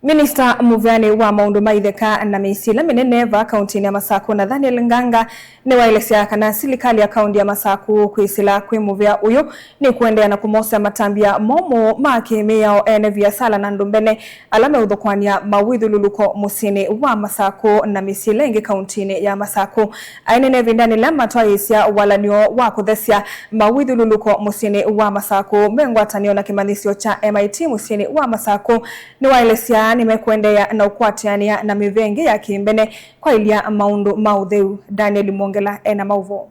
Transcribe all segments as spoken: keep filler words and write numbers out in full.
Minista mũveanĩ wa maũndũ ma itheka na mĩsyĩ ĩla mĩnene vaa kauntinĩ ya Masaku, Nathaniel Nganga, nĩwaelesya kana silikalĩ ya kaunti ya Masaku kwĩsĩla kwĩ mũvea ũyũ nĩ kũendeea na kũmosea matambya momũ ma kĩmĩao ene viasala na andũ mbene ala meũthũkũanĩa mawĩthyũlũlũko mũsyĩnĩ wa Masaku na mĩsyĩ ĩla ĩngĩ kauntinĩ ya Masaku. Ainene ĩvindanĩ yĩla matwaĩĩsya walany'o wa kũthesya mawĩthyũlũlũko mũsyĩnĩ wa Masaku me ngwatanĩo na kĩmanyĩsyo kya M I T mũsyĩnĩ wa Masaku, nĩwaelesya nĩmekũendeea na ũkwatĩanĩa na mĩvĩa ĩngĩ ya kĩmbene kwaĩlya maũndũ ma ũtheu. Daniel Mwongela ena maũvoo.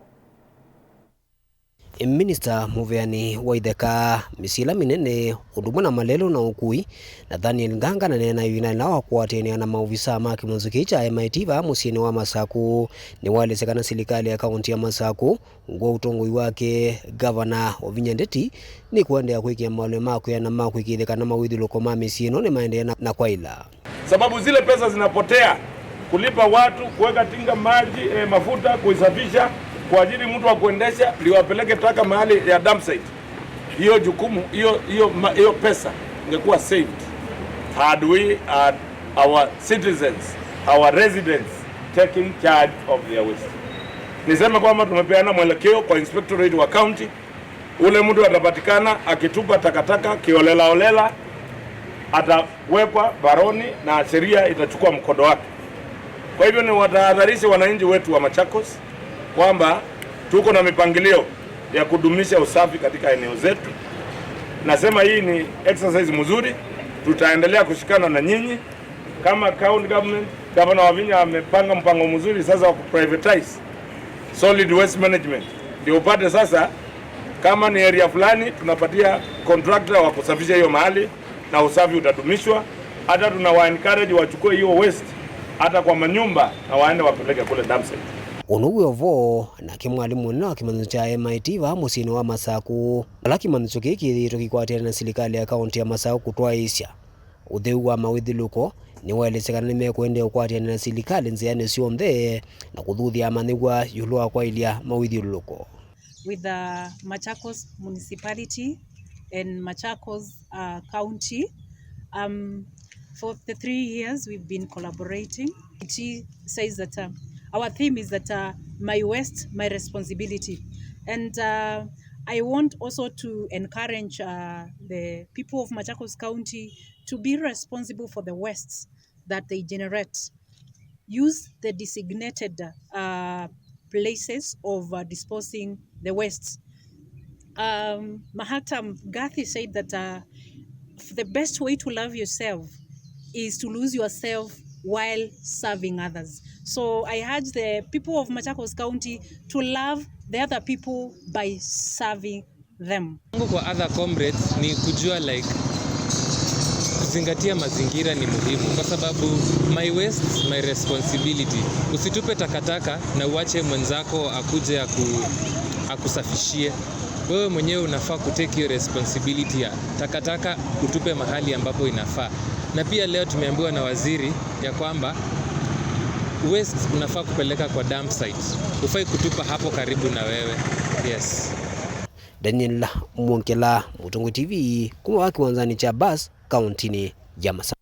Minista mũveani wa itheka, mĩsyĩ ĩla mĩnene, ũndũ ũmwe na malelũ na ũkui, Nathaniel Nganga, na neena ĩvindanĩ yĩla wakwatĩanĩa na maovisaa ma kĩmanyĩsyo kĩĩ kya M I T vaa mũsyĩnĩ wa Masaku, nĩwaelesya kana silikalĩ ya kaunti ya Masaku, ngũa ũtongoi wake Gavana Wavinya Ndeti, nĩkũendeea kwĩkĩa maũlĩ ma kwĩana ma kũĩkĩĩthya kana mawĩthyũlũko ma mĩsyĩ ĩno nĩmaendeea na, na kwaĩla. Sababu zile pesa zinapotea kulipa watu, kuweka tinga maji, eh, mafuta, kuisafisha, kuajiri mtu wa kuendesha, ndio apeleke taka mahali ya dump site. Hiyo jukumu, hiyo, hiyo ma-, hiyo pesa ingekuwa saved had we had our citizens, our residents taking charge of their waste. Niseme kwamba tumepeana mwelekeo kwa inspectorate wa county. Ule mtu atapatikana akitupa takataka kiolelaolela atawekwa baroni na sheria itachukua mkondo wake. Kwa hivyo, niwatahadharishe wananchi wetu wa Machakos kwamba tuko na mipangilio ya kudumisha usafi katika eneo zetu. Nasema hii ni exercise mzuri, tutaendelea kushikana na nyinyi. Kama county government, Gavana Wavinya amepanga mpango mzuri sasa wa kuprivatize solid waste management. Ndio upate sasa, kama ni area fulani, tunapatia contractor wa kusafisha hiyo mahali na usafi utadumishwa. Hata tunawa encourage wachukue hiyo waste hata kwa manyumba na waende wapeleke kule dump site. Ũnũ wĩ o vo, nake mwalimũ mũnene wa kĩmanyĩsyo kya M I T vaa mũsyĩnĩ wa Masaku, vala kĩmanyĩsyo kĩĩ kĩthĩĩtwe kĩkwatĩana na silikalĩ ya kaunti ya Masaku kũtwaĩĩsya ũtheu wa mawĩthyũlũko, nĩwaelesya kana nĩmekũendeea ũkwatĩanĩa na silikalĩ nzĩanĩ syonthe na kũthuthya amanyĩw'a ĩũlũ wa kwaĩlya mawĩthyũlũlũko. With the Machakos Municipality and Machakos, uh, County, um, for the three years we've been collaborating. It says that, uh, our theme is that, uh, my waste, my responsibility. And, uh, I want also to encourage, uh, the people of Machakos County to be responsible for the wastes that they generate. Use the designated, uh, places of, uh, disposing the wastes. Um, Mahatma Gandhi said that, uh, the best way to love yourself is to lose yourself while serving others. So I urge the people of Machakos County to love the other people by serving them. Yangu kwa other comrades ni kujua, like, kuzingatia mazingira ni muhimu, kwa sababu my waste, my responsibility. Usitupe takataka na uache mwenzako akuje aku-, akusafishie. Wewe mwenyewe unafaa kutake hiyo responsibility ya takataka utupe mahali ambapo inafaa. Na pia leo tumeambiwa na waziri ya kwamba waste unafaa kupeleka kwa dump site. Hufai kutupa hapo karibu na wewe. Yes. Daniel Mwongela, Mũtongoi T V, kuma wa kĩwanzanĩ kya bus kauntinĩ ya Masaku.